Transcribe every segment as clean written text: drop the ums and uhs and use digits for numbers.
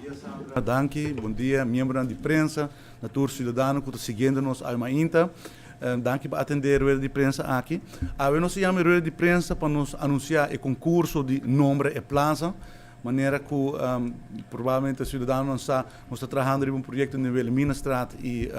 Bon dia, Sandra. Danki. Bon dia, miembronan di prensa, na tur ciudadano cu ta siguiendo nos awe mainta. Danki pa atende e rueda di prensa aki. Awe nos a yama e rueda di prensa pa nos anuncia e concurso di Nombre e Plaza. Manera cu probablemente ciudadanonan sa, nos ta trahando riba un proyecto den Wilhelminastraat y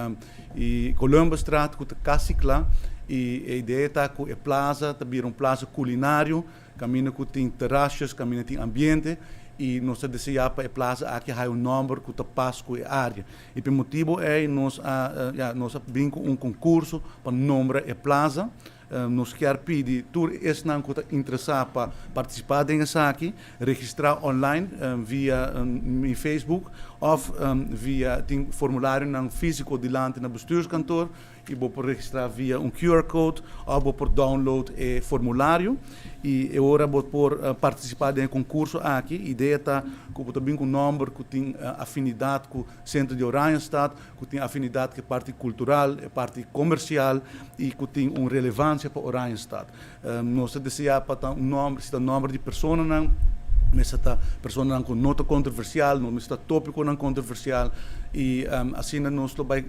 y Columbusstraat cu ta casi cla y e idea ta cu e plaza ta bira un plaza culinario caminda cu tin terrasjes, caminda tin ambiente y nos ta desea pa e plaza aki haya un nomber cu ta pas cu e area. Y pa e motibo ey nos a ya nos a bin cu un concurso pa nombra e plaza. Nos kier pidi tur esnan cu ta interesa pa participa den esaki, registra online via mi Facebook of via tin formularionan fisico dilanti na bestuurskantoor y bo por registra via un QR code of bo por download e formulario y e ora bo por participa den e concurso aki. Idea ta cu bo ta bin cu un nomber cu tin afinidad cu Centro di Oranjestad, ku tin afinidat ku e parti kultural, e parti komersial i ku tin un relevansia pa Oranjestad. Nos ta deseá pa ta un nòmber, si ta nòmber di personanan, mester ta personanan ku no ta kontroversial, no mester ta tópikonan kontroversial i asina nos lo bai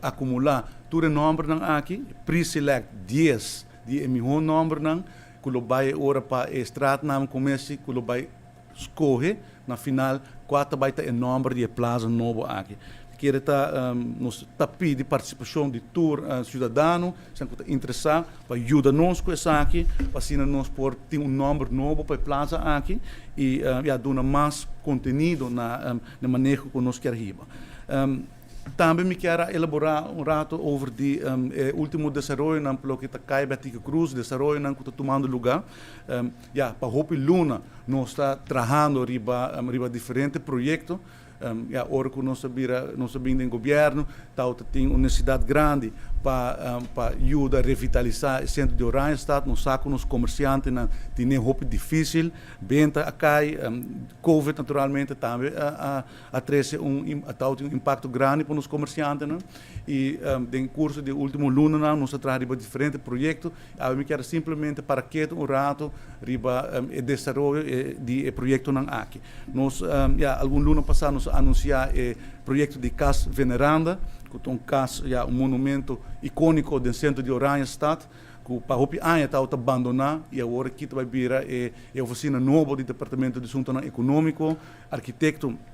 akumulá tur e nòmbernan aki, pre-select dies di e mihó nòmbernan ku lo bai e ora pa e straatnaam commissie ku lo bai Skohe na final kua ta bai ta e nòmber di e plaza nobo aki. Kere ta nos ta pidi partisipashon di tur siudadano, esnan ku ta interesá pa yuda nos ku esaki, pa asina nos por tin un nòmber nobo pa e plaza aki i ya duna mas kontenido na e maneho ku nos kier hiba. Tambe mi kier a elaborá un rato over di e último desaroyonan pa loke ta kai Betico Cruz, desaroyonan ku ta tumando lugá. Ya, pa hopi luna nos ta trahando riba riba diferente proyecto. Ya, ora cu nos a bira, nos a bin den gobierno, tawata tin un necesidad grandi pa pa yuda revitalisa e centro di Oranjestad. Nos sa cu nos comerciantenan tine hopi dificil, benta a cay, Covid naturalmente tambe a a trece un a tawata tin un impacto grandi pa nos comerciantenan. Y den curso di e ultimo lunanan nos a traha riba diferente proyecto. Awe mi kier simplemente para ketu un rato riba e desaroyo di e proyectonan aki. Nos, ya, algun luna pasa nos a anuncia e proyecto di Cas Veneranda, cu ta un cas, ya, un monumento iconico den centro di Oranjestad, cu pa hopi aña tabata bandona y awor aki ta bay bira e oficina nobo di Departamento di Asuntonan Economico. Arquitecto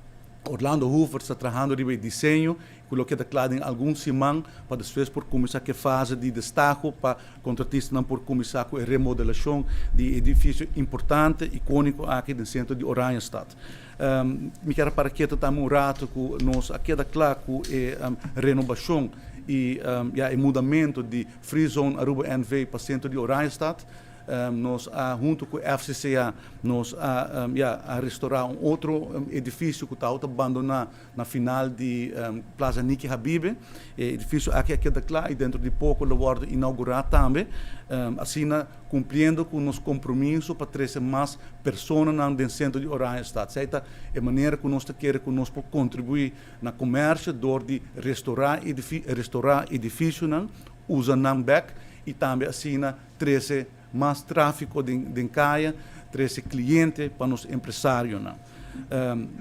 Orlando Hoevertsz ta trahando riba e diseño ku lo keda kla den algun siman pa despues por kuminsá ku e fase di destaho pa kontratistanan por kuminsá ku e remodelashon di e edifisio importante ikóniko aki den sentro di Oranjestad. Mi kier a para ketu tambe un rato ku nos a keda kla ku e renobashon i ya e mudamentu di Free Zone Aruba NV pa sentro di Oranjestad. Nos a hunto ku FCCA nos a ya a restorá un otro edifisio ku tabata bandoná Na final di Plaza Niki Habibe, e edifisio aki a keda kla i dentro di poko lo wòrdu inougurá tambe. Asina kumpliendo ku nos kompromiso pa trese mas personanan den sentro di Oranjestad. Esei ta e manera ku nos ta kere ku nos por kontribuí na komèrsio dor di restorá restorá edifisionan, usa nan bèk i tambe asina trese mas tráfiko den kaya, trese kliente pa nos empresarionan.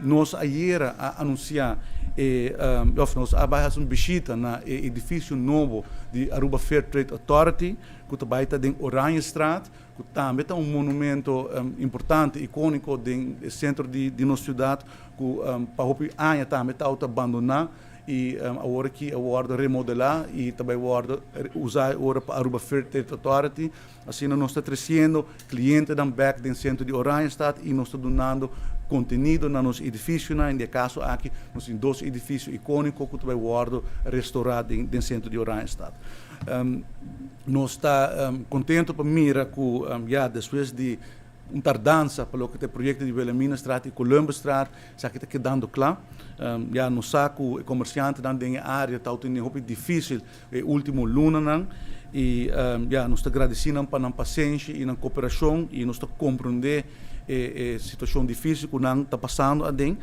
Nos ayera a anunsiá e òf nos a bai hasi un bishita na e edifisio nobo di Aruba Fair Trade Authority ku ta bai ta den Oranjestraat, ku tambe ta un monumento importante, ikóniko den e sentro di nos siudat ku pa hopi aña tambe tabata bandoná. I awor aki a wòrdu remodelá i ta bai wòrdu usá e ora pa Aruba Fair Trade Authority. Asina nos ta tresiendo klientenan bèk den sentro di Oranjestad i nos ta dunando kontenido na nos edifisionan. Den e kaso aki nos tin dos edifisio ikóniko ku ta bai wòrdu restorá den sentro di Oranjestad. Nos ta kontento pa mira ku ya despues di un tardansa pa loke ta e proyekto di Wilhelminastraat i Columbusstraat, esaki ta kedando kla. Ya nos sa ku e komersiantenan den e área ta tene hopi difísil e último lunanan i ya nos ta gradisí nan pa nan pasenshi i nan koperashon i nos ta komprondé e situashon difísil ku nan ta pasando aden,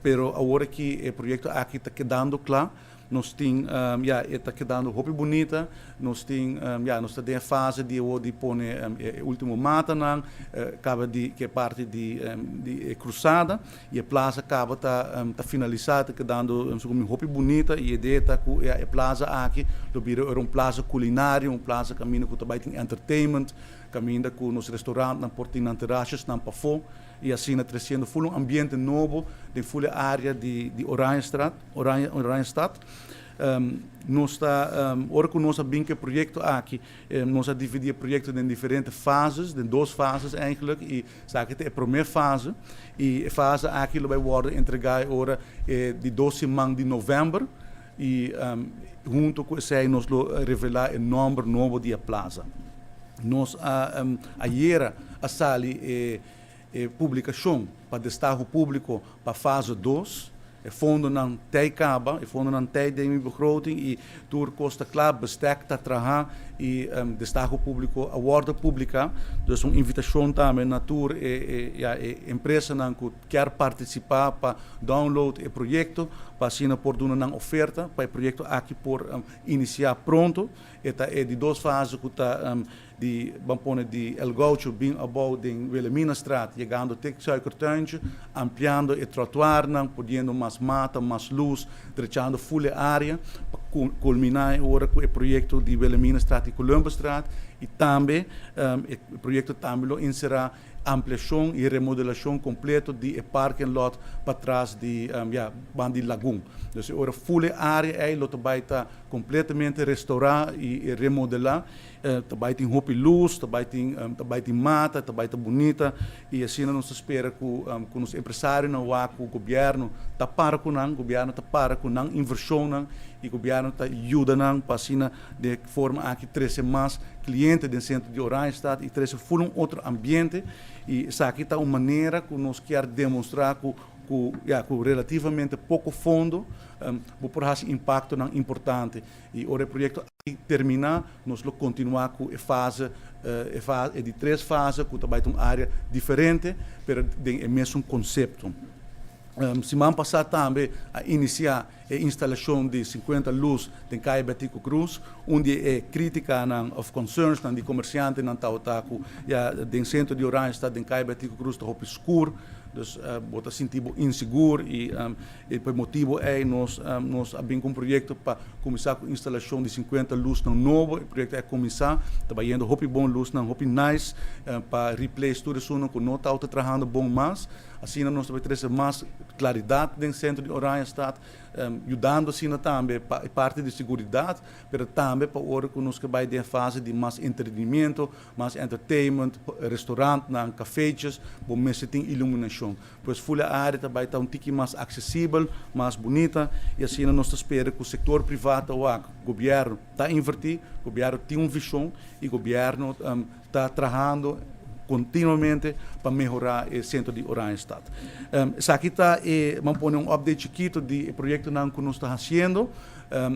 pero awor aki e proyekto aki ta kedando kla. Nos tin, ya, e ta kedando hopi bunita. Nos tin, ya, nos ta den e fase di awor di pone e ultimo matanan, caba di ke parti di di e cruzada y e plaza caba ta ta finalisa, ta kedando segun mi hopi bunita y e idea ta cu ya e plaza aki lo bira ora un plaza culinario, un plaza caminda cu ta bay tin entertainment, caminda cu nos restaurantnan por tin nan terrasjesnan pafo y asina treciendo ful un ambiente nobo den ful e area di di Oranjestraat, Oranje Oranjestad. Nos ta, ora ku nos a bin ku e proyekto aki, nos a dividí e proyekto den diferente fases, den dos fases eigenlijk, i esaki ta e promé fase, i e fase aki lo bai wòrdu entregá e ora e di dos siman di novèmber, i hunto ku esei nos lo revelá e nòmber nobo di e plaza. Nos a ayera a sali e E publikashon pa destaho públiko pa fase dos, e fondonan tei kaba, e fondonan tei den mi begroting i tur kos ta kla, bestek ta traha i destaho públiko a wòrdu publiká. Dus un invitashon tambe na tur e ya e empresanan ku kier partisipá pa download e proyekto pa asina por duna nan oferta pa e proyekto aki por inisiá pronto. E ta e di dos fase ku ta Di ban pone di El Gaucho bin abou den Wilhelminastraat yegando te Suikertuintje, ampliando e trottoirnan, poniendo mas mata, mas luz, drechando ful e area pa culmina e ora cu e proyecto di Wilhelminastraat y Columbusstraat y tambe e proyecto tambe lo encera ampliacion y remodelacion completo di e parking lot patras di ya banda di Lagun. Dus e ora ful e area ey lo ta bay ta completamente restaura y remodela. Ta bai tin hopi lus, ta bai tin ta bai tin mata, ta bai ta bunita y asina nos ta spera cu cu nos empresarionan wak cu gobierno ta para cu nan, gobierno ta para cu nan inversionnan y gobierno ta yuda nan pa asina den e forma aki trece mas cliente den centro di Oranjestad y trece ful un otro ambiente y esaki ta un manera cu nos kier demostra cu cu ya cu relativamente poco fondo bo por haci impactonan importante y ora e proyecto aki termina nos lo continua cu e fase e fase e di tres fase cu ta bay ta un area diferente pero den e mesun concepto. Siman pasa tambe a inicia e instalacion di 50 luz den Calle Betico Cruz. Un di e criticanan of concernsnan di comerciantenan tabata cu ya den centro di Oranjestad den Calle Betico Cruz ta hopi scur, dus bo ta sinti bo insigur y E pa e motibu ei nos nos a bin ku un proyekto pa kuminsá ku instalashon di 50 lusnan nobo. E proyekto ei a kuminsá, ta bayendo hopi bon, lusnan hopi nice pa replace tur esunnan ku no tabata trahando bon mas. Asina nos ta bai trese mas klaridat den sentro di Oranjestad, yudando asina tambe pa e parti di seguridat, pero tambe pa ora ku nos ke bai den e fase di mas entretenimiento, mas entertainment, restaurantnan, kafeetjes, bo mester tin iluminashon. Pues ful e área ta bai ta un tiki mas aksesibel, mas bunita i asina nos ta spera ku sektor privá ta wak gobièrnu ta invertí, gobièrnu tin un vishon i gobièrnu ta trahando kontinuamente pa mehorá e sentro di Oranjestad. Esaki ta e, ban pone un update chikito di e proyektonan ku nos ta hasiendo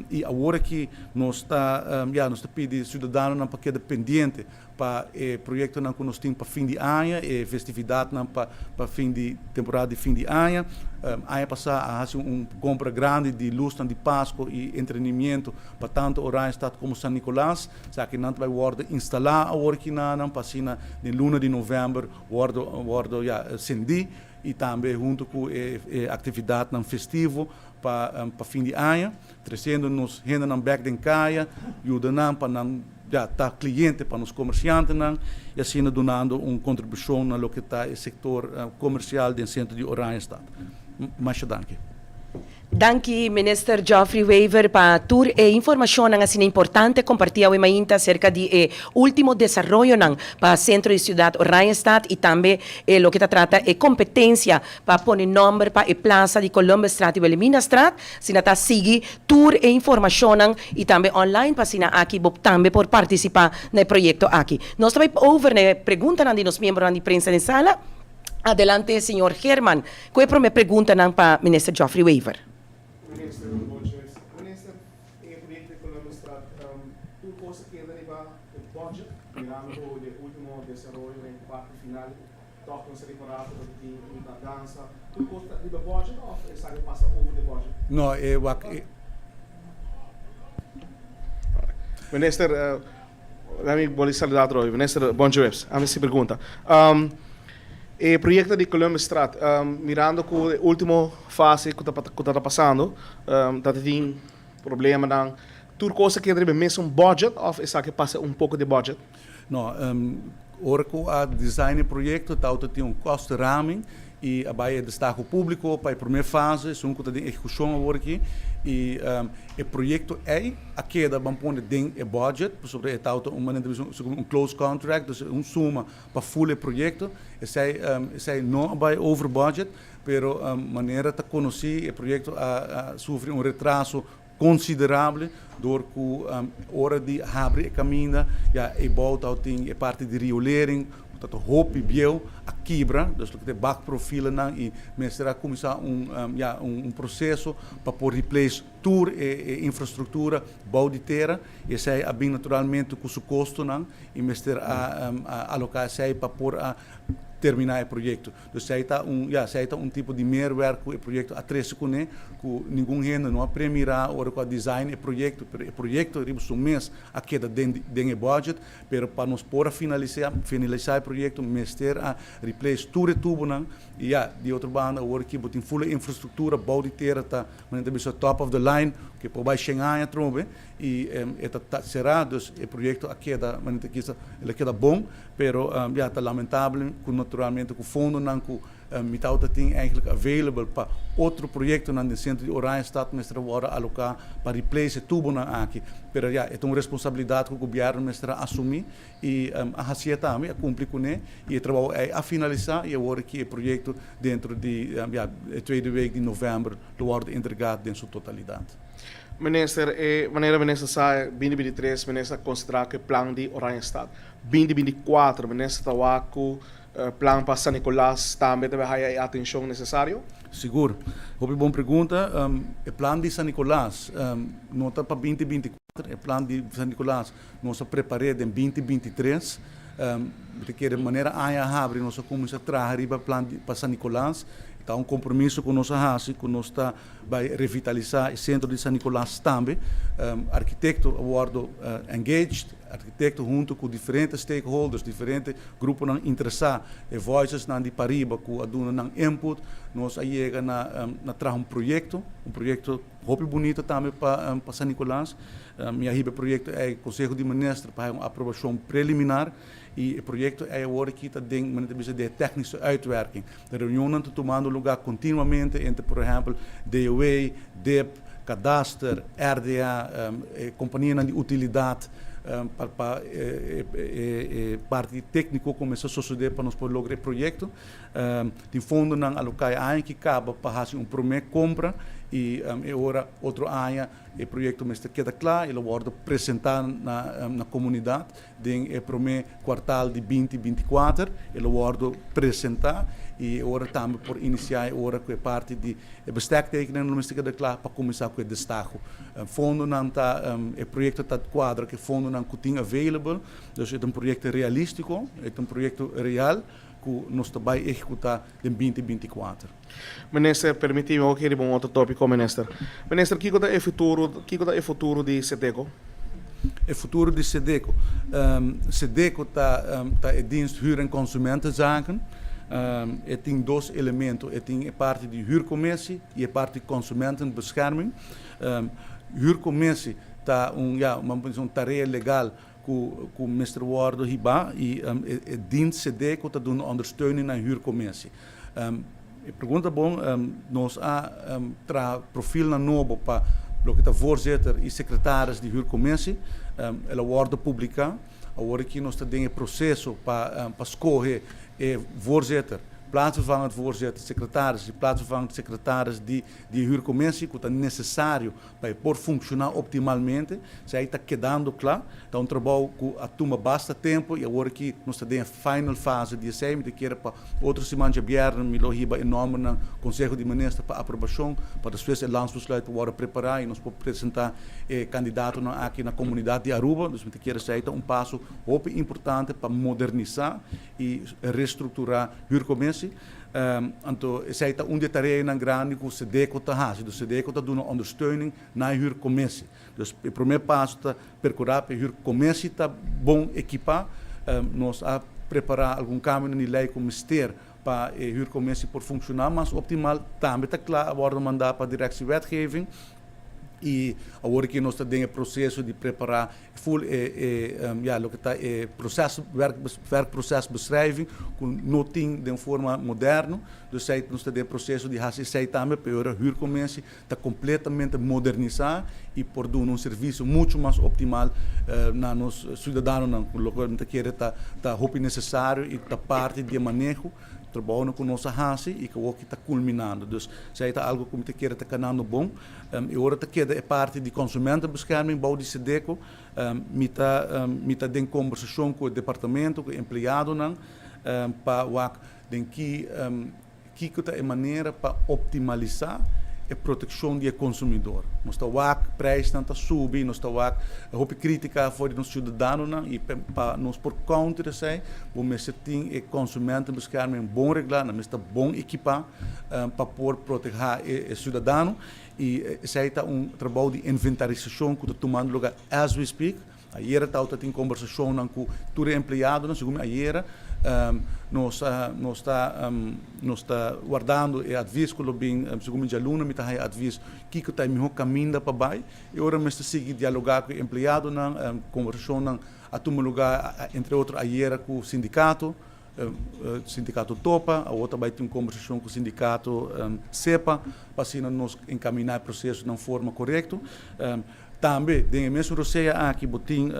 i awor aki nos ta, ya, nos ta pidi siudadanonan pa keda pendiente pa e proyectonan cu nos tin pa fin di aña, e festividadnan pa pa fin di temporada di fin di aña. Aña pasa a haci un compra grandi di luznan di Pasco y entrenimiento pa tanto Oranjestad como San Nicolas. Esaki nan ta bay wordo instala awor aki nanan pa asina den luna di november wordo wordo ya cendi y tambe hunto cu e e actividadnan festivo pa pa fin di aña, treciendo nos hendenan bek den caya, yuda nan pa nan ya ta cliente pa nos comerciantenan y asina dunando un contribucion na loke ta e sector comercial den centro di Oranjestad. Masha danki. Danki Minister Geoffrey Wever pa tur e informacionnan asina importante comparti awe mainta acerca di e ultimo desaroyonan pa centro di ciudad Oranjestad y tambe e loke ta trata e competencia pa pone nomber pa e plaza di Columbusstraat y Wilhelminastraat. Asina ta sigui tur e informashonnan y tambe online pa asina aki bo tambe por participa na e proyecto aki. Nos ta bay over na e preguntanan di nos miembronan di prensa den sala. Adelante señor Geerman cu e prome preguntanan pa Minister Geoffrey Wever. Minister Boches, Minister, den e proyecto di Columbusstraat tur cos a keda riba e budget mirando cu de ultimo desaroyo den parti final. Tòg nos a ripará ku ta tin un tardansa. Tur kos ta riba budget òf esaki pasa over di budget? No, e wak e. Minister, laat me bolbe saluda otro. Minister, bon dia. Ami si pregunta. E proyecto di Columbusstraat, mirando cu e ultimo fase cu ta pasando, dat tin problema dan, tur cos cu ta mesun budget of esaki a pasa un poco di budget? No, ora cu a design e proyecto, tin un kostenraming y a bay destaho publico pa e prome fase, esun cu ta den ehecucion awor aki, y e proyecto ey a keda, ban pone, den e budget, sobre e ta un manera un close contract, dus un suma pa full e proyecto, esey no a bay over budget, pero manera ta conoci, e proyecto a sufri un retraso considerabel door cu ora di habri e caminda, ja, e bouw tin e parti di riolering dat hopi bieu a kibra, dus loke ta bakprofielen y mester a cuminsa ja, un proceso pa por replace tur e infrastructura bou di tera y esey a bin naturalmente cu su costonan y mester a aloca esey pa por a termina e proyecto. Dus esey ta un, ja, esey ta un tipo di meerwerk cu e proyecto a trece cune, cu ningun hende no a premira ora cu a design e proyecto, pero e proyecto riba su mes a keda den e budget, pero pa nos por a finalisa e proyecto, mester a replace tur e tubonan. Y ja, di otro banda, awor cu tin full infrastructura, bou di tera ta, manera bisa, top of the line, cu por bay 100 aña trobe, y e ta cera, dus e proyecto a keda, manera cu el a keda bon, pero ja, ta lamentabel cu naturalmente cu fondonan cu mi tawata tin eigenlijk available pa otro proyectonan den centro di Oranjestad mester wordo aloca pa replace e tubonan aki. Pero ja, e ta un responsabilidad cu gobierno mester asumi y a haci tambe, a cumpli cune, y e trabou a finalisa y awor cu e proyecto dentro di ja, e tweede week di november lo wordo entrega den su totalidad. Minister, manera minister sa, 2023 minister a considera cu plan di Oranjestad. 2024 minister ta wak cu plan pa San Nicolas tambe ta haya e atencion necesario? Sigur. Hopi bon pregunta. E plan di San Nicolas no ta pa 2024, e plan di San Nicolas nos a prepara den 2023. Di manera aña habri, nos a cuminsa traha riba plan pa San Nicolas. Ta un compromiso cu nos a haci, cu nos ta bay revitalisa e centro di San Nicolas tambe. Arquitecto a wordo engaged, arquitecto hunto cu diferente stakeholders, diferente gruponan interesa, e voices nan di pariba cu a duna nan input, nos a yega na traha un proyecto hopi bunita tambe pa San Nicolas. Mi a hiba e proyecto na Conseho di Minister pa un aprobacion preliminar y e proyecto ey awor aki ta den de technische uitwerking. E reunion ta tumando luga continuamente entre, por ehempel, DOW, DIP, Kadaster, RDA, compania di utilidad, pa e parti tecnico cuminsa sucede pa nos por logra e proyecto. Tin fondonan aloca aña cu caba pa haci un prome compra y ora otro aña e proyecto mester keda cla y lo wordo presenta na comunidad den e prome kwartaal di 2024, e lo wordo presenta y ora tambe por inicia ora cu e parti di bestektekening lo mester keda cla pa cuminsa cu e destaho. Fondonan ta, e proyecto ta cuadra cu fondonan cu tin available, dus e ta un proyecto realistico, e ta un proyecto real cu nos ta bay ehecuta den 2024. Minister, permiti mi kier un otro topico, minister. Minister, kico ta e futuro, kico ta e futuro di Sedeco? E futuro di Sedeco. Sedeco ta e dienst huur- en consumentenzaken. E tin dos elemento. E tin e parti di huurcommissie y e parti di consumentenbescherming. Huurcommissie ta un, ja, un tarea legal cu mester wordo hiba y e dienst Sedeco ta duna ondersteuning na huurcommissie. E pregunta bon, nos a traha profielnan nobo pa loke ta voorzitter y secretaris di huurcommissie. El a wordo publica. Awor aki nos ta den proceso pa scoge e voorzitter, plaatsvervangend voorzitter, secretaris y plaatsvervangend secretaris di huurcommissie, cu ta necesario pa por funciona optimalmente. Esey ta kedando cla. Ta un trabou cu a tuma basta tempo y awor aki nos ta den final fase di esey, mi kier pa otro siman diabierna mi lo hiba e nomber na Conseho di Minister pa aprobacion, pa despues e landsbesluit por prepara y nos por presenta e candidatonan aki na comunidad di Aruba. Dus mi kier esey ta un paso hopi importante pa modernisa y restructura huurcommissie. huurcommissie. Anto esey ta un di e tareanan grandi cu Sedeco ta haci. Dus Sedeco ta duna ondersteuning na e huurcommissie. Dus e prome paso ta percura pa e huurcommissie ta bon equipa. Nos a prepara algun cambionan di ley cu mester pa e huurcommissie por funciona mas optimal. Tambe ta cla a wordo manda pa Directie Wetgeving y awor aki nos ta den e proceso di prepara full e e ya loke ta e proces werk werkprocesbeschrijving cu no tin den forma moderno. Dus esey nos ta den proceso di haci esey tambe pa e ora huurcommissie ta completamente modernisa y por duna un servicio mucho mas optimal na nos ciudadanonan cu loke mi ta kere ta ta hopi necesario y ta parti di e maneho trabounan cu nos a haci y cu awoki ta culminando. Dus esey ta algo cu mi ta kere ta canando bon. E ora ta keda e parti di consumentenbescherming bou di Sedeco. Mi ta mi ta den conversacion cu e departamento, cu e empleadonan pa wak den ki kiko ta e manera pa optimalisá e protekshon di e konsumidor. Nos ta wak prijsnan ta subi, nos ta wak hopi krítika for di nos siudadanonan i pa nos por counter esei bo mester tin e consumentenbescherming bon reglá, nan mester ta bon ekipá pa por protehá e siudadano i esei ta un trabou di inventarisashon ku ta tumando lugar as we speak. Ayera tawata tin kombersashonnan ku tur e empleadonan, segun mi ayera nos nos ta nos ta wardando e advis ku lo bin, segun mi djaluna mi ta haya advis kiko ta e mihó kaminda pa bai. E ora mester sigui dialogá ku e empleadonan, kombersashonnan a tuma lugá entre otro ayera ku sindikato, sindikato Topa, awor ta bai tin un kombersashon ku sindikato Sepa pa asina nos enkaminá e proseso na un forma korekto. Tambe den e mesun rosea aki bo tin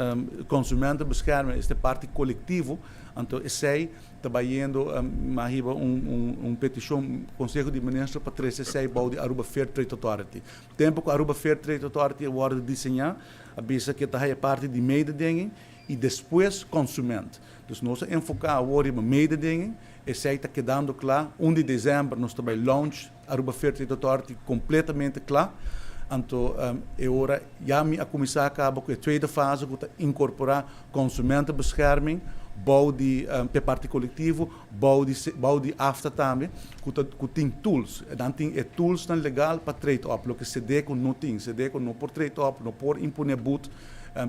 consumentenbescherming, esta e parti colectivo, anto esey ta bayendo a hiba un peticion Conseho di Minister pa trece esey bou di Aruba Fair Trade Authority. Tempo cu Aruba Fair Trade Authority a wordo diseña a bisa cu e ta haya parti di mededinging y despues consument. Dus nos a enfoca awor riba mededinging, esey ta kedando cla, un di december nos ta bay launch Aruba Fair Trade Authority completamente cla. Anto e ora ya mi a cuminsa caba cu e tweede fase cu ta incorpora consumentenbescherming bou di p'e parti colectivo, bou di bou di AFTA tambe cu ta cu tin tools. Nan tin e toolsnan legal pa trade up, loke Sedeco no tin. Sedeco no por trade up, no por impone boet,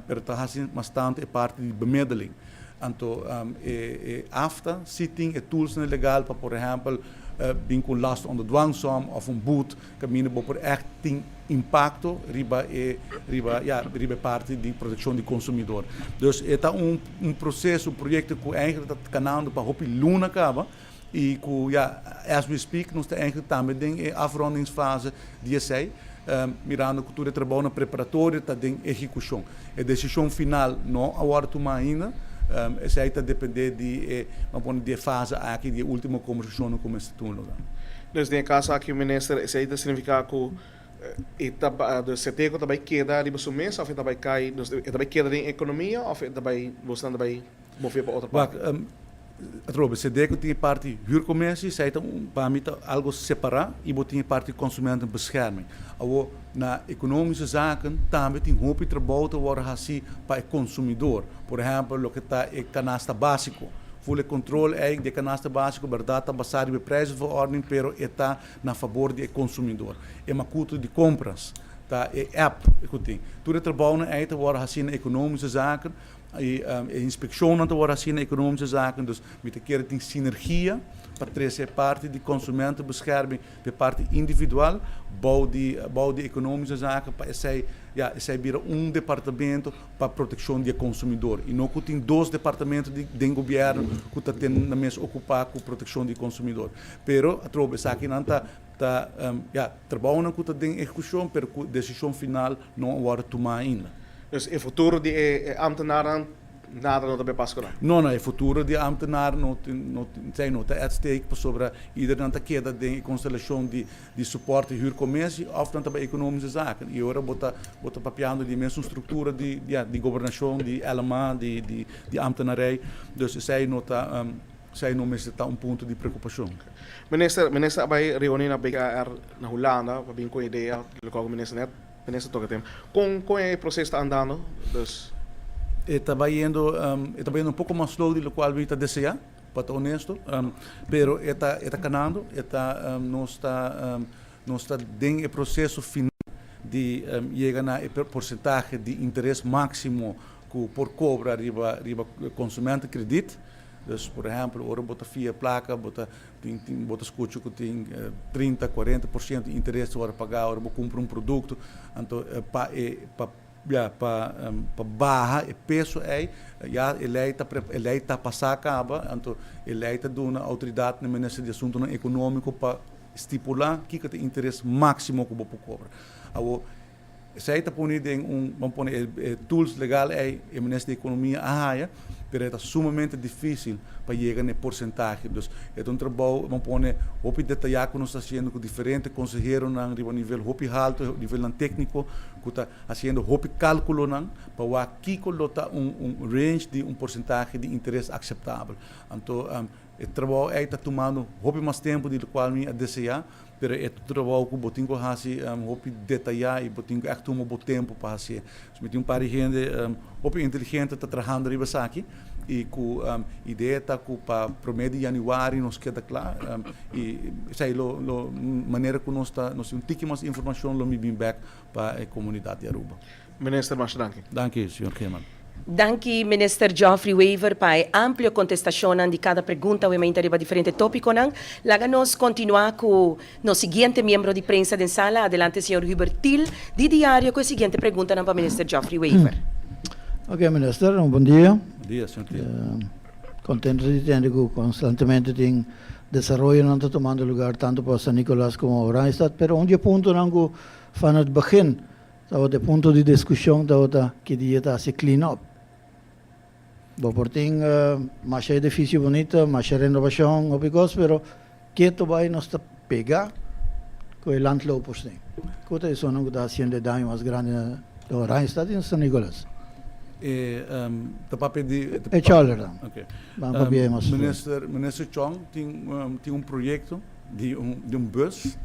pero ta haci mas tanto e parti di bemiddeling. Anto e AFTA si tin e toolsnan legal pa por ehempel bin ku last onder dwangsom of un boet kaminda bo por ègt tin impakto riba e riba ya riba e parti di protekshon di konsumidor. Dus e ta un un proseso un proyekto ku eigentlik ta kanando pa hopi luna kaba i ku ya as we speak nos ta eigentlik tambe den e afrondingsfase di esei mirando ku tur e trabounan preparatorio ta den ehekushon. E desishon final no a wòrdu tumá ainda. Esei ta dependé di e, ban pone, di e fase aki, di e último kombersashonnan ku mester tuma lugá. Dus den e kaso aki, minister, esei ta signifiká ku e ta, dus Seteco ta bai keda riba su mes òf e ta bai kai, dus e ta bai keda den ekonomia òf e ta bai, bosnan ta bai move pa otro parti? Wak, Atrobe, Sedeco tin e parti huurcommissie, esei ta un, pa mi ta algo separá, i bo tin e parti consumentenbescherming. Awor, na economische zaken tambe tin hopi trabou ta wòrdu hasí pa e consumidor. Por ehèmpel, loke ta e canasta básico. Ful e control ei di e canasta básico bèrdat ta basá riba e prijzenverordening, pero e ta na fabor di e consumidor. E makuto di compras ta e app ku tin. Tur e trabounan ei ta wòrdu hasí na economische zaken. E e inspeccionnan ta worde haci na economische zaken, dus mi ta kere tin sinergia pa trece e parti di consumentenbescherming pa e parti individual bou di bou di economische zaken pa esey ya esey bira un departamento pa proteccion di e consumidor y no cu tin dos departamento di den gobierno cu ta ten nan mes ocupa cu proteccion di consumidor. Pero atrobe esakinan ta ta ya trabounan cu ta den ehecucion pero cu decision final no a worde tuma ainda. Dus e futuro di e ambtenarnan nada no ta bay pas cu nan? No, no, e futuro di e ambtenar no no esey no ta at stake pasobra ieder nan ta keda den e constelacion di di support di huurcommissie of nan ta bay economische zaken y ora bo ta bo ta papiando di e mesun structura di ya di gobernacion di LMA di di di ambtenarij dus esey no ta esey no mester ta un punto di preocupacion. Minister, minister a bay reuni na BKR na Hulanda pa bin cu idea loke cu minister net Minister toca tema. Con con e proceso ta andando? Dus. E ta bayendo e ta bayendo un poco mas slow di locual mi ta desea. pa ta honesto, pero e ta e ta kanando, e ta nos ta nos ta den e proseso final di yega na e porsentahe di interes máksimo ku por kobra riba riba konsumentenkredit. Dus por ehèmpel ora bo ta fia plaka bo ta tin tin bo ta skucha ku tin 30, 40% di interes ta wòrdu pagá ora bo kumpra un produkto. Anto pa e pa Ya, pa pa baha e peso ei, ya e lei ta e lei ta pasá kaba, anto e lei ta duna outoridat na Minister di Asuntunan Ekonómiko pa stipulá kiko ta e interes máksimo ku bo por kobra. Awor, esei ta pone den un, ban pone e e tools legal ei e Minister di Ekonomia a haya, pero e ta sumamente difísil pa yega na e porsentahe. Dus e ta un trabou, ban pone, hopi detayá ku nos ta hasiendo ku diferente konseheronan riba nivel hopi haltu, nivelnan tékniko, ku ta hasiendo hopi kálkulonan pa wak kiko lo ta un un range di un porsentahe di interes akseptabel. Anto e trabou ei ta tumando hopi mas tempu di lokual mi a deseá, pero e ta un trabou ku bo tin ku hasi hopi detayá i bo tin ku ègt tuma bo tempu pa hasié. So mi tin un par di hende hopi inteligente ta trahando riba esaki i ku idea ta ku pa promé di yanüari nos keda kla i esei lo lo manera ku nos ta nos tin un tiki mas informashon lo mi bin bèk pa e comunidad di Aruba. Minister, masha danki. Danki, señor Geerman. Danki Minister Geoffrey Wever pa e amplio contestacionnan di cada pregunta obviamente riba diferente topiconan. Laga nos continua cu nos siguiente miembro di prensa den sala. Adelante señor Hubert Thiel di Diario cu e siguiente preguntanan pa Minister Geoffrey Wever. Ok Minister, un bon dia. Bon dia, señor Thiel. Contento di tende cu constantemente tin desaroyonan ta tumando lugar tanto pa San Nicolas como Oranjestad, pero un di e puntonan cu Van het begin tabata e punto di discusion tabata ki dia ta haci clean up. Bo por tin masha edificio bunita, masha renovacion, hopi cos, pero keto bay nos ta pega cu e landlopers den. Cu ta esunnan cu ta haciendo e daño mas grandi na Oranjestad y na San Nicolas? E ta papia di. E cholera. Ban papia mas. Minister Chong tin un proyecto. Di un di un bus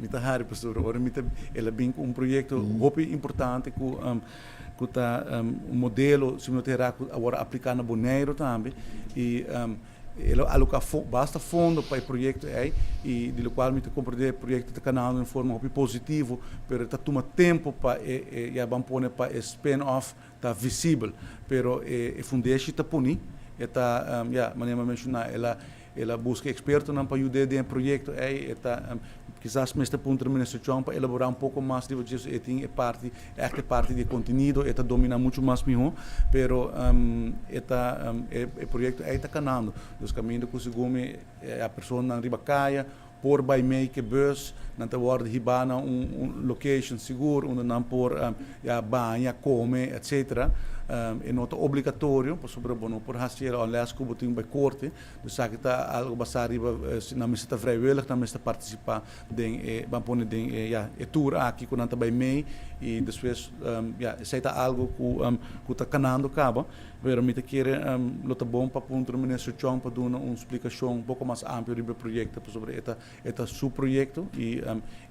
mi ta hari pasobra ora mi ta el a bin ku un proyekto hopi importante ku ku ta un modelo si mi no ta hera ku awor a apliká na Boneiru tambe i el a aloká basta fondo pa e proyekto ei i di lokual mi ta komprendé e proyekto ta kanando den forma hopi positivo pero ta tuma tempu pa e e ya ban pone pa e spin off ta visibel pero e fundeshi ta poni e ta ya manera mi a menshoná el a El a buska ekspertonan pa yud'é den e proyekto ei. E ta kisas mester puntra Minister Chong pa elaborá un poko mas riba dje, e tin e parti, ègt e parti di e kontenido, e ta dominá muchu mas mihó, pero e ta e proyekto ei ta kanando. Dus kaminda ku segun mi e personanan riba kaya por bai mei ku e bus, nan ta wòrdu hibá na un location sigur unda nan por ya baña, kome, etcetera. E no ta obligatorio pasobra bo no por hasi el unless ku bo tin bai korte. Esaki ta algo basá riba si nan mester ta vrijwillig, nan mester partisipá den e, ban pone den e, ya, e tour aki ku nan ta bai mei i despues, ya, esei ta algo ku ku ta kanando kaba. Pero mi ta kere lo ta bon pa puntra Minister Chong pa duna un splikashon un poko mas amplio riba e proyekto pasobra e ta e ta su proyekto i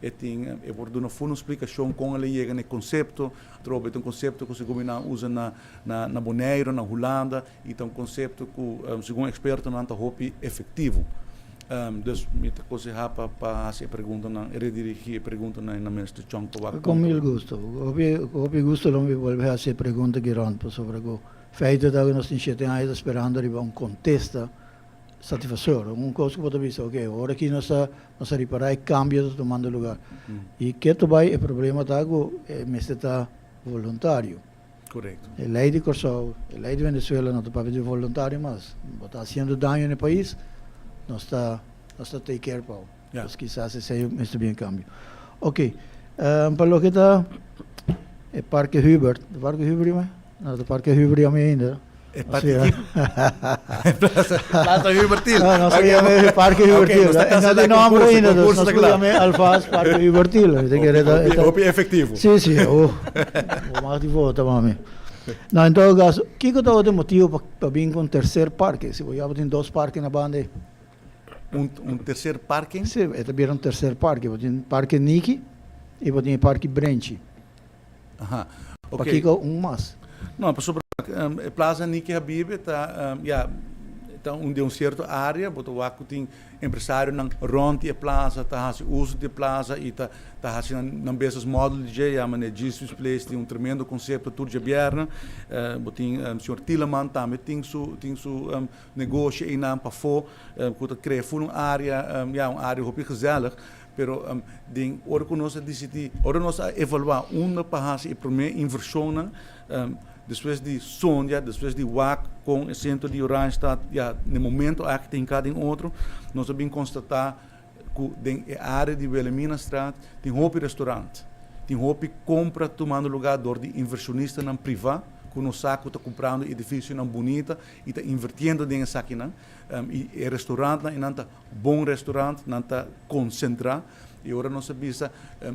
e tin e por duna full un splikashon kon el a yega na e konsepto. Atrobe e ta un konsepto ku segun mi nan a usa na na Boneiru, na Hulanda. I ta un konsepto ku segun ekspertonan ta hopi efektivo. Dus mi ta konsehá pa pa hasi e preguntanan, redirigí e preguntanan na Minister Chong pa wak Ku mil gusto. Hopi hopi gusto lo mi bolbe hasi e pregunta aki rònt pasobra ku feito ta ku nos tin shete aña ta sperando riba un kontesta satisfasor. Un kos ku bo ta bisa oke ora aki nos ta nos a ripará e kambio ta tumando lugar. I ketu bai e problema ta ku e mester ta voluntario. Correcto. E ley di Corsou, e ley di Venezuela no ta papia di voluntario mas. Bo ta haciendo daño na e pais, nos ta nos ta take care pa bo. Ja. Pues kisas esey mester bien cambio. Ok, pa loke ta e Parke Hubert, e Parke Hubert yama? No, ta Parke Hubert yama ainda. E parke ki? Plaza, Plaza Hubertil. No, nos yama e Parke Hubertil. Ok, nos ta E no cancela tin nombre concurso, ainda, dus concurso nos ta cla. yama alvast Parke Hubertil. Mi ta kere ta, Hopi, hopi efectivo. Si, si, oh. Bo mag di vota, mami. No, en todo caso, kiko tabata e motibo pa, pa bin ku un tercer parke? Si bo ya bo tin dos parke na banda ei. Un tercer parke? Si, e ta bira un tercer parke. Bo tin Parke Niki i bo tin e Parke Brenchi. Aha, ok. Pakiko un mas? No, pasobra e Plaza Niki Habibe ta, ya, Ta un den un cierto area, bo ta wak cu tin empresarionan rond di e plaza ta haci uso di e plaza y ta ta haci nan nan business model di dje, ya manera Jesus Place tin un tremendo concepto tur djabièrnè. Bo tin señor Tieleman tambe tin su tin su negoshi einan pafó cu ta crea ful un area, ya un area hopi gezellig. Pero den ora cu nos a dicidi, ora nos a evalua unda pa haci e prome inversionnan, despues di sondia, despues di wak con e centro di Oranjestad ya na e momento aki ta hinca den otro, nos a bin constata cu den e area di Wilhelminastraat tin hopi restaurant, tin hopi compra tumando lugar door di inversionistanan priva cu nos sa cu ta cumprando edificionan bunita y ta invertiendo den esakinan. Y e restaurantnan eynan ta bon restaurant, nan ta concentra y ora nos a bisa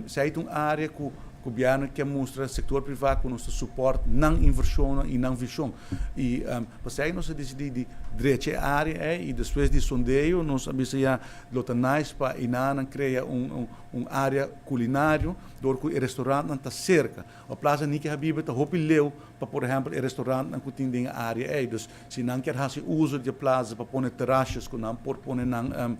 si hay ta un area cu gobierno kier mustra sector priva cu nos ta support nan inversionnan y nan vision y pasey nos a dicidi di drecha e area ey y despues di sondeo nos a bisa ya lo ta nice pa eynan crea un un area culinario door cu e restaurantnan ta cerca. O Plaza Niki Habibe ta hopi leu pa por ehempel e restaurantnan cu tin den e area ey. Dus si nan kier haci uso di e plaza pa pone terrasjes cu nan por pone nan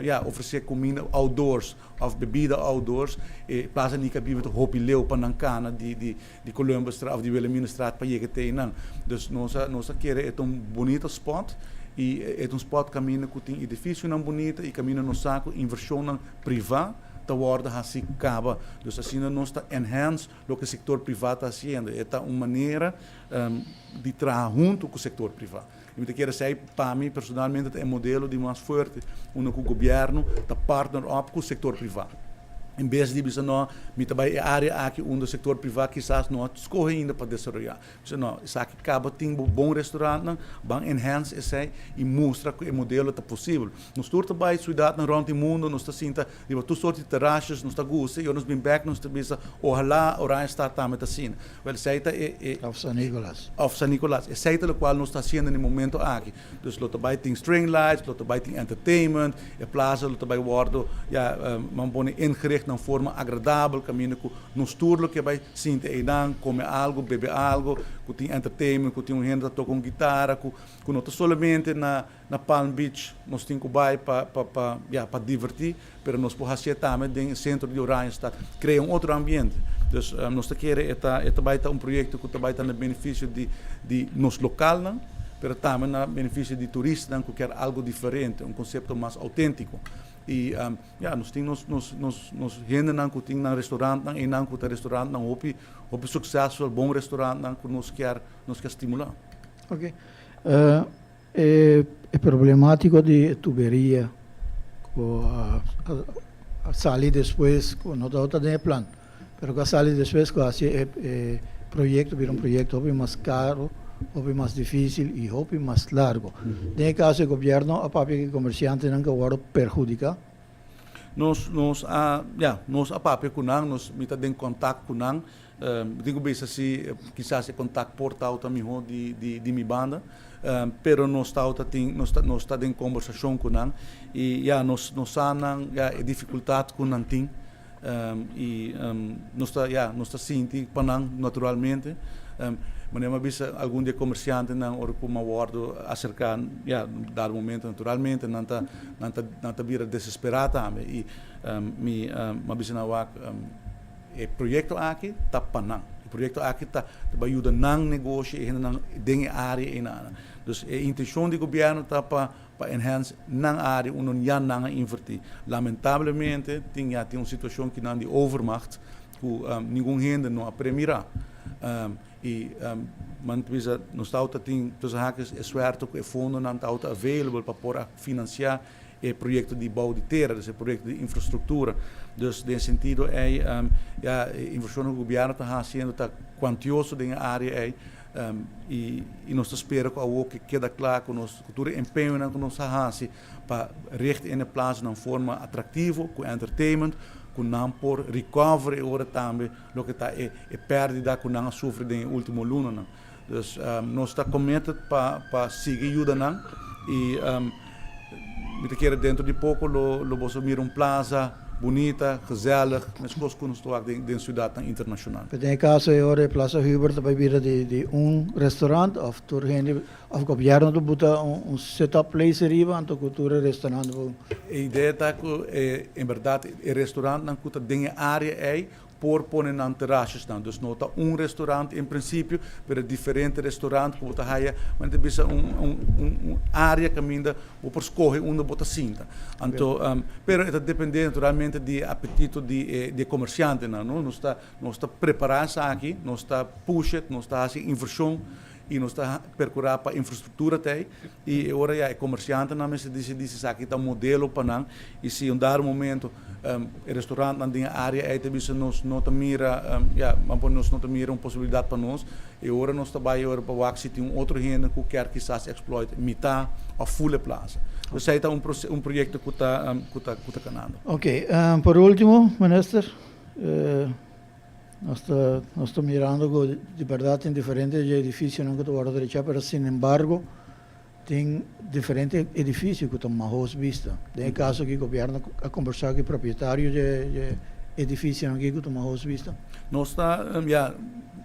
ya ofrece cuminda outdoors of bebida outdoors, e Plaza Niki Habibe ta hopi leu pa nan cana di di di Columbusstraat of di Wilhelminastraat pa yega te eynan. Dus nos a nos a kere e ta un bunita spot y e ta un spot caminda cu tin edificionan bunita y caminda nos sa cu inversionnan priva ta wordo haci caba. Dus asina nos ta enhance loke sector priva ta haciendo. E ta un manera di traha hunto cu sector priva. Y mi ta kere esey pa mi personalmente ta e modelo di mas fuerte unda cu gobierno ta partner up cu sector priva. En bes di bisa no, mi ta bay e area aki unda sector priva kisas no a scoge ainda pa desaroya. Bisa no, esaki caba tin bo bon restaurantnan, ban enhance esey y mustra cu e modelo ta posibel. Nos tur ta bay ciudadnan rond di mundo, nos ta sinta riba tur soort di terrasjes, nos ta gusta y ora nos bin bek nos ta bisa ohala Oranjestad tambe ta asina. Wel esey ta e e. Of San Nicolas. Of San Nicolas. Esey ta locual nos ta haciendo na e momento aki. Dus lo ta bay tin string lights, lo ta bay tin entertainment, e plaza lo ta bay wordo ya man pone ingericht na un forma agradabel caminda cu nos tur lo ke bay sinti eynan, come algo, bebe algo, cu tin entertainment, cu tin un hende ta toca un guitara, cu cu no ta solamente na na Palm Beach nos tin cu bay pa pa pa ya pa diverti, pero nos por hacié tambe den e centro di Oranjestad, crea un otro ambiente. Dus nos ta kere e ta e ta bay ta un proyecto cu ta bay ta na beneficio di di nos localnan, pero tambe na beneficio di turistanan cu kier algo diferente, un concepto mas autentico. Y ya nos tin nos nos nos nos hendenan cu tin nan restaurantnan eynan cu ta restaurantnan hopi hopi succesful, bon restaurantnan cu nos kier nos kier stimula. Ok. E e problematico di e tuberia cu a a sali despues cu no tabata den e plan, pero cu a sali despues cu a haci e e proyecto bira un proyecto hopi mas caro, hopi mas dificil y hopi mas largo. Den e caso e gobierno a papia cu e comerciantenan cu a wordo perhudica. Nos nos a ya nos a papia cu nan, nos mi ta den contact cu nan. Mi tin cu bisa si kisas e contact por tawata miho di di di mi banda, pero nos tawata tin nos ta nos ta den conversacion cu nan y ya nos nos sa nan ya e dificultad cu nan tin y nos ta ya nos ta sinti pa nan naturalmente. Manera mi a bisa algun di e comerciantenan ora cu mi a wordo acerca ya dado momento naturalmente nan ta nan ta nan ta bira desespera tambe y mi mi a bisa nan wak. E proyekto aki ta pa nan. E proyekto aki ta ta bai yuda nan negoshi, e hendenan den e área einan. Dus e intenshon di gobièrnu ta pa pa enhance nan área unda ya nan a invertí. Lamentablemente tin ya tin un situashon kinan di overmacht ku ningun hende no a premirá. I man ta bisa nos tabata tin tussen haakjes e suerte ku e fondonan tabata available pa por a finansiá e proyecto di bou di tera, dus e proyecto di infrastructura. Dus den sentido ei, ya, e inversionnan ku gobierno ta haciendo ta cuantioso den e area ei, i i nos ta spera ku awor ke keda kla ku nos ku tur e empeñonan ku nos a hasi pa richt in e plaza na un forma atractivo, ku entertainment, ku nan por recover e ora tambe loke ta e e perdida ku nan a sufri den e ultimo lunanan. Dus nos ta committed pa pa sigui yuda nan y mi ta kere dentro di poco lo lo boso mira un plaza bunita, gezellig, meskos ku nos ta wak den siudatnan internashonal. Pero den e kaso ei ora e Plaza Hubert ta bai bira di un restaurant òf tur hende òf gobièrnu ta buta un set up place ariba anto ku tur e restaurant por. E idea ta ku en bèrdat e restaurantnan ku ta den e área ei por pone nan terasjesnan. Dus no ta un restaurant en principio, pero diferente restaurant ku bo ta haya, men ta bisa un un un area kaminda bo por skohe unda bo ta sinta. Anto, pero e ta depende naturalmente di e apetito di e di e komersiantenan, no. Nos ta nos ta prepara esaki, nos ta push it, nos ta hasi invershon i nos ta perkurá pa infrastruktura ta ei i e ora ya e komersiantenan mester disidí si esaki ta un modelo pa nan i si un dado momento e restaurantnan den e área ei ta bisa nos no ta mira ya ban pone nos no ta mira un posibilidat pa nos e ora nos ta bai e ora pa wak si tin un otro hende ku kier kisas exploit mitá òf ful e plasa. Esei ta un un proyekto ku ta ku ta ku ta kanando. Oke, por último minister. Nos ta nos ta mirando ku di bèrdat tin diferente dje edifisionan ku ta wòrdu drechá, pero sinembargo tin diferente edifisio ku ta mahos bista. Den e kaso aki gobièrnu a kombersá ku e propietario dje dje edifisionan aki ku ta mahos bista. Nos ta, ya,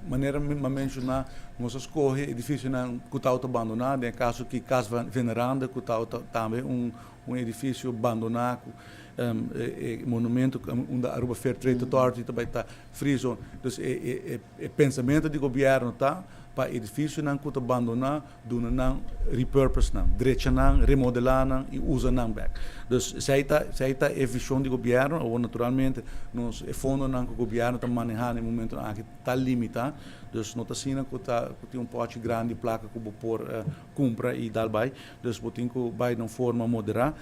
manera mi a menshoná, nos a skohe edifisionan ku tabata bandoná, den e kaso aki Kas Veneranda ku tabata tambe un Un edificio bandona cu e monumento unda Aruba Fair Trade Authority ta bay ta free zone. Dus e pensamento di gobierno ta pa edificionan cu ta bandona duna nan repurpose nan, drecha nan, remodela nan y usa nan bek. Dus esey ta esey ta e vision di gobierno. Awor naturalmente nos e fondonan cu gobierno ta maneha na e momentonan aki ta limita. Dus no ta asina cu ta cu tin un pochi grandi placa cu bo por cumpra y dal bay. Dus bo tin ku bai na un forma moderá.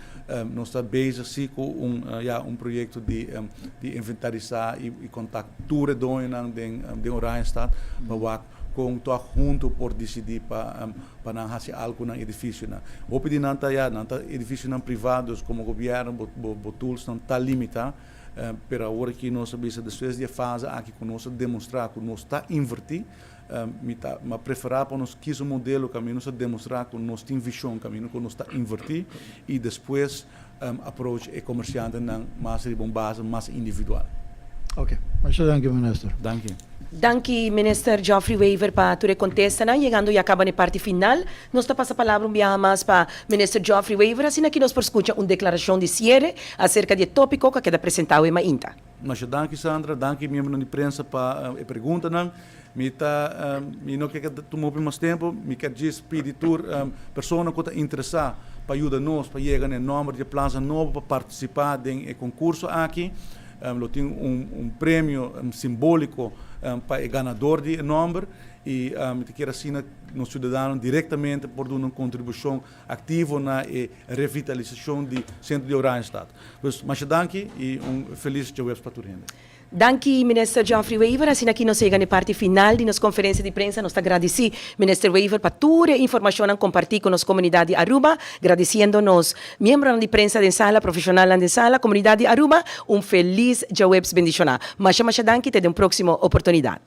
Nos ta bezig si ku un ya un proyekto di di inventarisá i i kontakt tur e doñonan den den Oranjestad pa wak kon tòg huntu por disidí pa pa nan hasi algu ku nan edifisionan. Hopi di nan ta ya nan ta edifisionan privá dus komo gobièrnu bo bo bo toolsnan ta limitá pero awor aki nos a bisa despues di e fase aki ku nos a demostrá ku nos ta invertí Mi ta ma preferá pa nos kis un modelo kaminda nos ta demostrá ku nos tin vishon, kaminda ku nos ta invertí i despues approach e komersiantenan mas riba un base mas individual. Oke, masha danki minister. Danki. Danki Minister Geoffrey Wever pa tur e kontestanan. Yegando ya kaba na e parti final, nos ta pasa palabra un biaha mas pa Minister Geoffrey Wever asina ki nos por skucha un deklarashon di siere aserka di e topiko ku a keda presentá awe mainta. Masha danki Sandra, danki miembronan di prensa pa e preguntanan. Mi ta mi no ke tuma hopi mas tempo, mi ke djis pidi tur persona ku ta interesá pa yuda nos pa yega na e nòmber di e plaza nobo pa partisipá den e konkurso aki. Lo tin un un premio simbóliko pa e ganador di e nòmber i mi ta kier asina nos siudadano direktamente por duna un kontribushon aktivo na e revitalisashon di sentro di Oranjestad. Dus masha danki i un felis djaweps pa tur hende. Danki Minister Geoffrey Wever. Asina aki nos yega na e parti final di nos conferencia di prensa. Nos ta gradici Minister Wever pa tur e informacionnan comparti cu nos comunidad di Aruba. Gradiciendo nos miembronan di prensa den sala, profesionalnan den sala, comunidad di Aruba, un felis djaweps bendiciona. Masha masha danki te den un proximo oportunidad.